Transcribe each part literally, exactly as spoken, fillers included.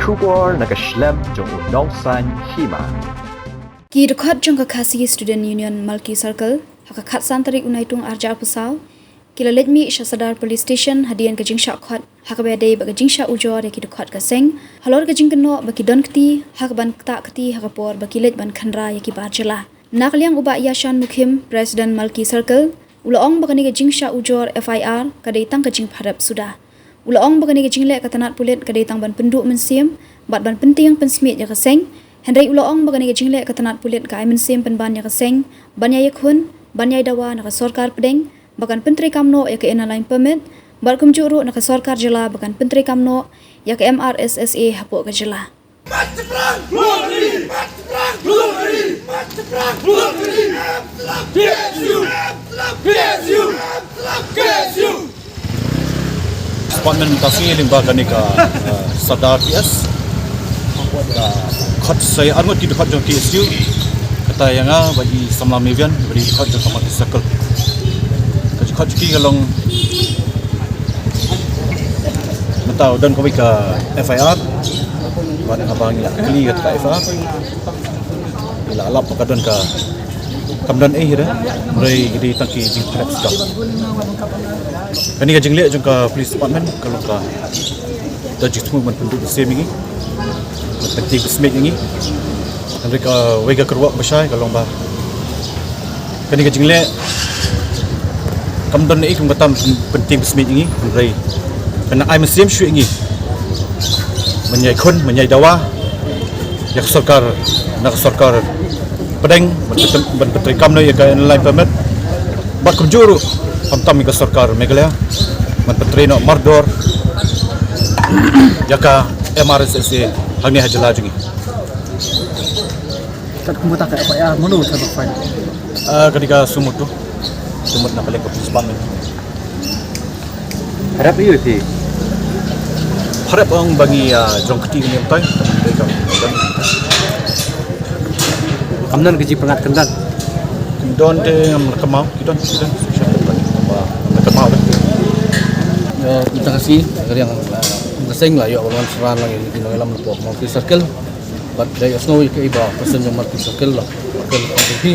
Khubor na ka shlem jong u Nongsaiñ Hima. Ki dkhot jong ka Khasi Student Union Malki Circle ha ka khatsan tarik u Naitung arhajar arphew saw ki la leit mih sha Sadar Police Station hadien ka jingshah khot ha kaba ïadei bad ka jingshah ujor ïa ki dkhot ka seng halor ka jingkynnoh ba ki don kti ha kaban ktah kti ha ka por ba ki leit ban khynra ïa ki bar jylla. Na ka liang u Bah Yashan Mukhim, President Malki Circle, u la ong ba kane ka jingshah ujor F I R ka dei tang ka jingpharep suda. U la ong ba kane ka jingleh ka tnat pulit ka dei tang ban pynduh mynsiem bad ban pyntieng pynsmiej ïa ka seng. Hynrei u la ong ba kane ka jingleh ka tnat pulit ka ai mynsiem pynban ïa ka seng ban ïai ïakhun, ban ïai dawa na ka sorkar pdeng ba kan pyntreikam noh ïa ka Inner Line Permit bad kumjuh ruh na ka sorkar jylla ba kan pyntreikam noh ïa ka M R S S A hapoh ka jylla. Department Khasi lyngba kane ka, uh, Sadar P S. Ka khot sa ïa arngut ki dkhot jong T S U. Kata ïa nga bad i samla Mevian bad i dkhot jong ka Malki Circle. Ka jingkhot jong ki ka long mynta u don kawei ka F I R. Bad haba ngi la kylli ïa ka F I R, ngi la lap ba ka don ka, kam don ei hi re, hynrei ki dei tang ki jingpharep suda. Kane ka jingleh jong ka police department ka long ka don jingthmu ban pynduh mynsiem ïa ngi, ban pyntieng pynsmiej ïa ngi. Hynrei kawei ka kyrwoh ba shai ka long ba kane ka jingleh kam don ei kum ka tam pyn- pyntieng pynsmiej ïa ngi, hynrei ka nang ai mynsiem shuh ïa ngi ban ïai khun, ban ïai dawa ïa ka sorkar, na ka sorkar pdeng, ban pyntrei, ban pyntreikam noh ïa ka Inner Line Permit. Bad kumjuh ruh khamtam ïa ka sorkar Meghalaya ban pyntrei noh mardor ïa ka M R S S A hangne ha jylla jong ngi. Kat kumta ka F I R mano ta ba fine. Ah, ka dei ka suo motu. Suo motu na ka leng ka police department. Harap ïa phi. Harap ong ba ngi, ah, jrong kti ngi mynta. Dei ka. Kam don ka jingpyngat kyndan. Don te ngam la kynmaw, ki don, ki don. Ba ngam la kynmaw de. Ïa, mynta ka sngi ka riang, ah, ka seng la ïoh ban wan synran lang ïa ki nongïalam hapoh Malki Circle. Bad da ïohsngew ïa kaei ba person jong Malki Circle la, circle la ong ïa phi.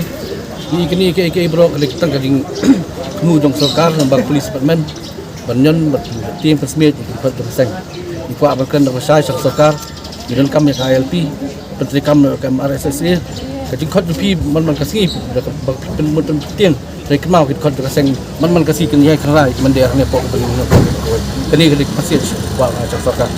Ïa kine kaei kaei baroh ka dei tang ka jingthmu jong sorkar namar police department ban ñion bad tieng pynsmiej ïa ki dkhot jong ka seng. Ngi kwah ban kren da kaba shai sha ka sorkar, ngi donkam ïa ka I L P, pyntreikam ïa ka M R S S A. Ka jingkhot jong phi man man ka sngi da kaba phi pynmut pyntieng. Hynrei kynmaw ki dkhot jong ka seng man man ka sngi kin ïai khynra ïa ki mynder hangne hapoh ka bynta. Kane ka dei ka message kwah nga sha ka sorkar.